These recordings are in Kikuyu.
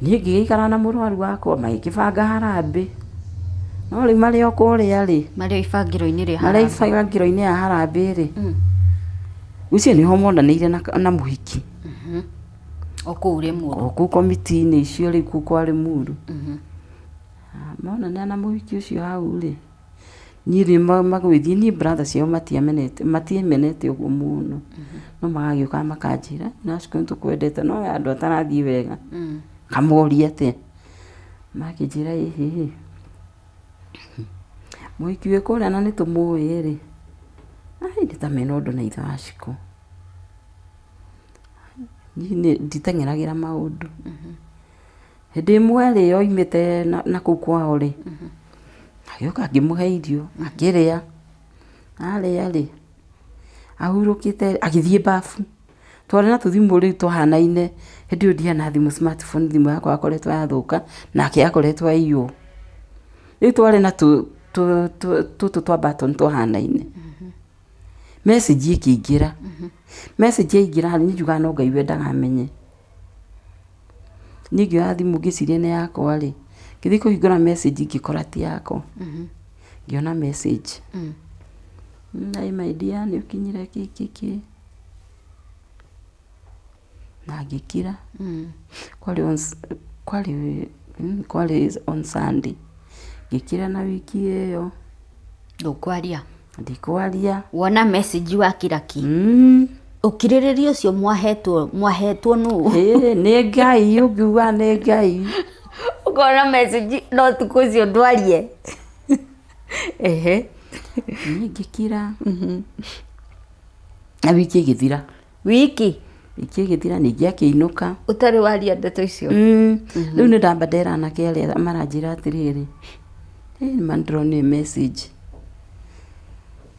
Niĩ ngĩgĩikara na mũrwaru wakwa magĩkĩbanga harambĩ. No rĩu marĩ o kũrĩa rĩ, Marĩ o ibangĩro-inĩ rĩa marĩ harambee. ibangĩro-inĩ ya harambĩ rĩ, ũcio nĩho monanĩire na mũhiki. O kũu Rĩmuru. O kũu komiti-inĩ icio rĩu kũu kwa Rĩmuru. Monana na mũhiki ũcio hau rĩ, niĩ rĩ magwĩthiĩ niĩ brother ciao matiamenete matiamenete ũguo mũno. No magagĩũka makanjĩra, Nashiko nĩ tũkwendete no he handũ hatarathiĩ wega. Ngamoria atĩa? Makĩnjĩra ĩhĩ, mũhiki wĩ kũrĩa na nĩ tũmũĩ rĩ, nĩ ta mena ũndũ na ithe wa Shiko. Niĩ nditeng'eragĩra maũndũ. Hĩndĩ ĩmwe rĩ, oimĩte na kũu kwao rĩ, agĩũka ngĩmũhe irio akĩrĩa, arĩa rĩ, ahurũkĩte agĩthiĩ babu. Twarĩ na tũthimũ rĩu twahanaine, hĩndĩ ĩyo ndiarĩ na thimũ smartphone thimũ yakwa yakoretwo yathũka, nake akoretwo aiywo. Rĩu twarĩ na tũtũ twa button twahanaine. Message ĩkĩingĩra, message yaingĩra niĩ njugaga no Ngai wendaga amenye. Niĩ ngĩoya thimũ ngĩciria nĩ yakwa rĩ, ngĩthiĩ kũhingũra message ngĩkora ti yakwa. Ngĩona message, hi my dear nĩ ũkinyire kĩ kĩ kĩ, na ngĩkira. Kwarĩ on kwarĩ kwarĩ on Sunday, ngĩkira na wiki ĩyo. Ndũkwaria. Ndikwaria. Wona message wakira ki. Ũkirĩrĩria ũcio mwahetwo mwahetwo nũ? Ĩĩ nĩ Ngai ũngiuga nĩ Ngai. Ũkona message no ũtukũ ũcio ndwarie. Ehe. Niĩ ngĩkira. Na wiki ĩgĩthira. Wiki? Wiki ĩgĩthira ningĩ akĩinũka. Ũtarĩ waria ndeto icio? Rĩu nĩ ndamba ndera anake arĩa maranjĩra atĩrĩrĩ, ĩ nĩma nĩndĩronire message.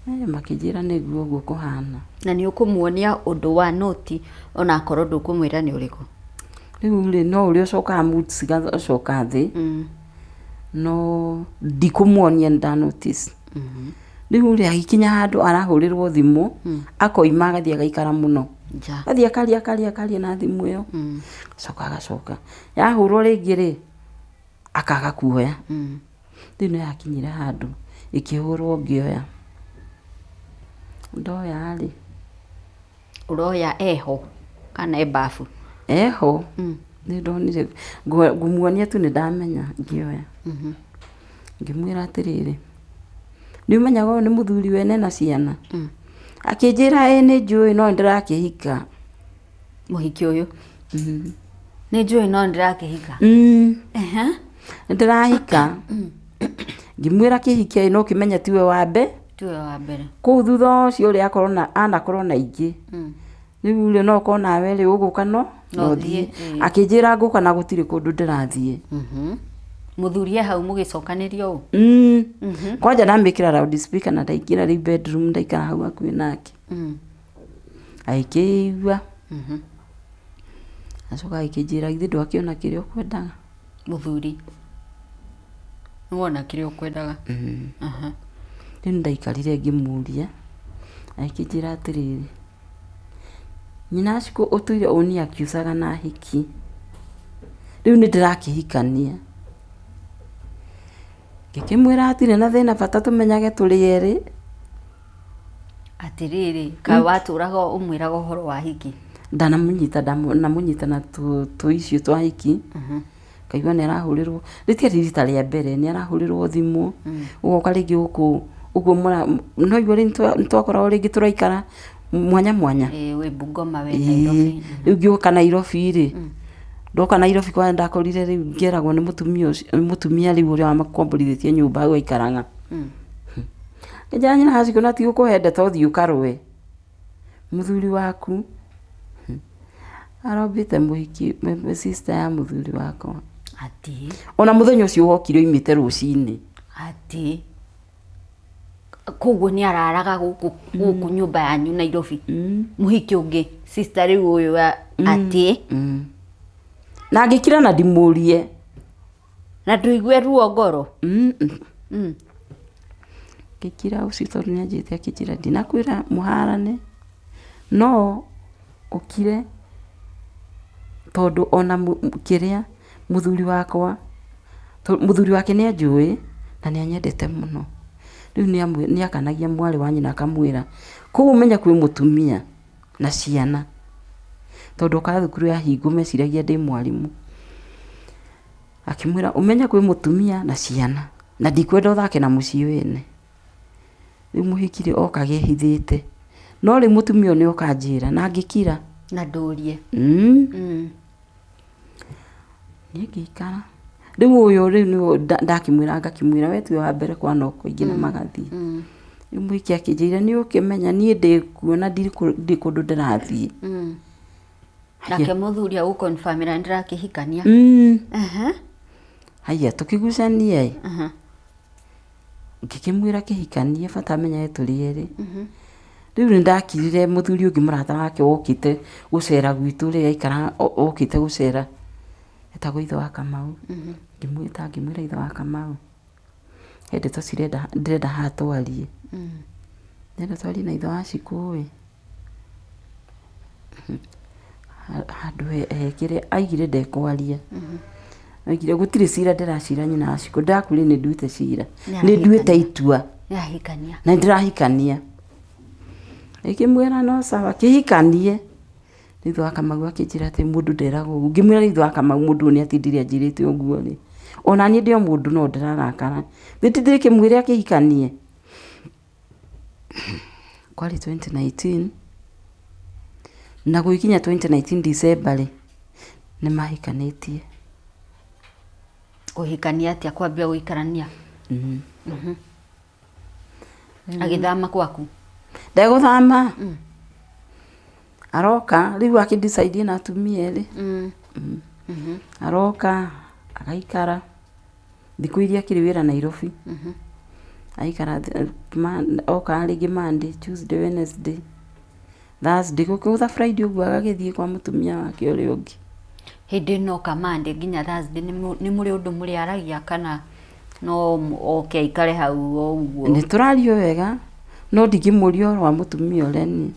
Makĩnjĩra nĩguo ũguo kũhana. Na nĩ ũkũmuonia ũndũ wa noti ona akorwo ndũkũmwĩra nĩ ũrĩkũ? Rĩu rĩ, no ũrĩa ũcokaga mood cigacoka thĩ, no ndikũmuonia nĩ nda notice. Rĩu rĩ, agĩkinya handũ arahũrĩrwo thimũ, akoima agathiĩ agaikara mũno. Nja. Agathiĩ akaria akaria akaria na thimũ ĩyo, agacoka agacoka. Yahũrwo rĩngĩ rĩ, akaga kuoya. Rĩu nĩ yakinyire handũ ĩkĩhũrwo ngĩoya. Ndoya rĩ. Ũroya eho kana e babu? Eho, nĩ ndonire ngũmuonia tu nĩ ndamenya ngĩoya. Ngĩmwĩra atĩrĩrĩ, nĩ ũmenyaga ũyũ nĩ mũthuri wene na ciana? Akĩnjĩra ĩĩ nĩ njũĩ no nĩ ndĩrakĩhika. Mũhiki ũyũ? Nĩ njũĩ no nĩ ndĩrakĩhika? Nĩ ndĩrahika. Ngĩmwĩra kĩhike no ũkĩmenye tiwe wa mbere. Tiwe wa mbere. Kũu thutha ũcio ũrĩa akorwo na anakorwo na ingĩ. Rĩu rĩ no ũkorwo nawe rĩ ũgũka no No ũthiĩ, ĩĩ. Akĩnjĩra ngũka na gũtirĩ kũndũ ndĩrathiĩ. Mũthuri e hau mũgĩcokanĩria ũũ? Kwanja ndamĩkĩra loud speaker na ndaingĩra rĩu bedroom ndaikara hau hakuhĩ nake. Agĩkĩigua. Acoka agĩkĩnjĩra githĩ ndwakĩona kĩrĩa ũkwendaga. Mũthuri. Nĩwona kĩrĩa ũkwendaga. Rĩu nĩndaikarire ngĩmũria, agĩkĩnjĩra atĩrĩrĩ, nyina Ashiko ũtũire ũni akiucaga na hiki, rĩu nĩndĩrakĩhikania. Ngĩkĩmwĩra hatirĩ na thĩna bata tũmenyage tũrĩ erĩ. Atĩrĩrĩ, kaĩ watũraga ũmwĩraga ũhoro wa hiki? Ndanamũnyita ndamũnyita na tũicio twa hiki, ngaigua nĩ arahũrĩrwo, rĩtiarĩ rita rĩa mbere, nĩ arahũrĩrwo thimũ, ũgoka rĩngĩ gũkũ ũguo no igua rĩu nĩ twakoragwo rĩngĩ tũraikara mwanya mwanya. Ĩĩ wĩ Bungoma we Nairobi. Rĩu ngĩũka Nairobi rĩ, ndoka Nairobi kwanja ndakorire rĩu ngĩeragwo nĩ mũtumia ũcio, mũtumia rĩu ũrĩa wamakomborithĩtie nyũmba hau aikaraga. Ngĩnjĩra nyina Haciko na ti gũkũhe ndeto ũthiĩ ũkarũe. Mũthuri waku arombĩte mũhiki sister ya mũthuri wakwa. Atĩ. Ona mũthenya ũcio wokire oimĩte rũcinĩ. Atĩ. Koguo nĩ araraga gũkũ gũkũ nyũmba yanyu Nairobi. Mũhiki ũngĩ sister rĩu ũyũ atĩ. Na ngĩkira na ndimũrie. Na ndũigue ruo ngoro? Ngĩkira ũcio tondũ nĩ anjĩrĩte akĩnjĩra ndinakwĩra mũharane, no ũkire tondũ ona kĩrĩa Mũthuri wakwa, mũthuri wake nĩ anjũĩ na nĩ anyendete mũno. Rĩu nĩ akanagia mwarĩ wa nyina akamwĩra, kũu ũmenye kwĩ mũtumia na ciana. Tondũ okaga thukuru yahingwo meciragia ndĩ mwarimũ. Akĩmwĩra ũmenye kwĩ mũtumia na ciana na ndikwenda ũthake na mũciĩ wene. Rĩu mũhiki rĩ okaga ehithĩte. No rĩu mũtumia ũyũ nĩ oka anjĩra na ngĩkira. Na ndũrie. Niĩ ngĩikara. Rĩu ũyũ rĩu nĩwe ndakĩmwĩra ngakĩmwĩra we tiwe wa mbere kwanoka aingĩ na magathiĩ. Rĩu mũhiki akĩnjĩra nĩ ũkĩmenya niĩ ndĩkuo na ndirĩ kũndũ ndĩrathiĩ. Nake mũthuri agũ confirm ĩra nĩndĩrakĩhikania. Haiya tũkĩgucania ĩ. Ngĩkĩmwĩra kĩhikanie bata amenyage tũrĩ erĩ. Rĩu nĩ ndakirire mũthuri ũngĩ mũrata wake wokĩte gũcera gwitũ rĩ, aikaraga okĩte gũcera, etagwo ithe wa Kamau. Ngĩmwĩta ngĩmwĩra ithe wa Kamau, he ndeto cirenda ndĩrenda haha twarie. Ndĩrenda twarie na ithe wa Shikũ ĩ. Handũ hekĩre aigire ndekwaria. Oigire gũtirĩ cira ndĩracira nyina wa Shiko, ndĩrakwĩrire nĩ nduĩte cira, nĩ nduĩte itua na nĩ ndĩrahikania. Ngĩmwĩra no sawa kĩhikanie. Rĩu ithe wa Kamau akĩnjĩra atĩ mũndũ nderagwo ũguo, ngĩmwĩra rĩu ithe wa Kamau mũndũ ũyũ nĩ atindire anjĩrĩte ũguo rĩ, ona niĩ ndĩ o mũndũ no ndĩrarakara, githĩ ti ndĩkĩmwĩre akĩhikanie. Kwarĩ 2019, na gũgĩkinya 2019 December rĩ, nĩ mahikanĩtie. Kũhikania atĩa? Kwambia gũikarania? Agĩthama gwaku? Ndegũthama, aroka rĩu akĩ decide ena atumia erĩ, aroka agaikara. Thikũ iria akĩrĩ wĩra Nairobi, aikara okaga rĩngĩ Monday, Tuesday, Wednesday, Thursday, gũkĩgũtha Friday ũguo agagĩthiĩ kwa mũtumia wake ũrĩa ũngĩ. Hĩndĩ ĩno oka Monday nginya Thursday nĩ mũrĩ ũndũ mũrĩaragia kana no oke aikare hau o ũguo? Nĩ tũraria wega, no ndingĩmũria ũhoro wa mũtumia ũrĩa niĩ.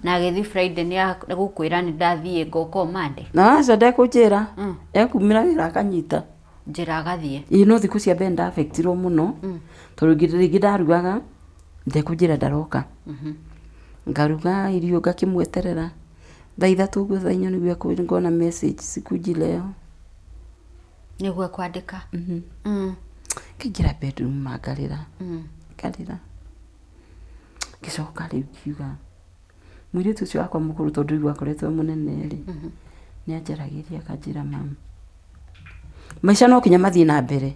Na agĩthiĩ Friday nĩ egũkwĩra nĩ ndathiĩ ngoka o Monday? Aca ndekũnjĩra, ekumĩra wĩra akanyita. Njĩra agathiĩ. Ĩĩ no thikũ cia mbere nĩ nda affect irwo mũno, tondũ rĩngĩ ndarugaga, ndekũnjĩra ndaroka. Ngaruga irio ngakĩmweterera, thaa 3 ũguo thaa 4 nĩguo ngona message sikuji leo. Nĩguo ekwandĩka. Ngaingĩra bedroom ma ngarĩra, ngarĩra. Ngĩcoka rĩu ngiuga mũirĩtu ũcio wakwa mũkũrũ tondũ rĩu akoretwo e mũnene rĩ, nĩ anjaragĩria akanjĩra mum, maica no nginya mathiĩ na mbere.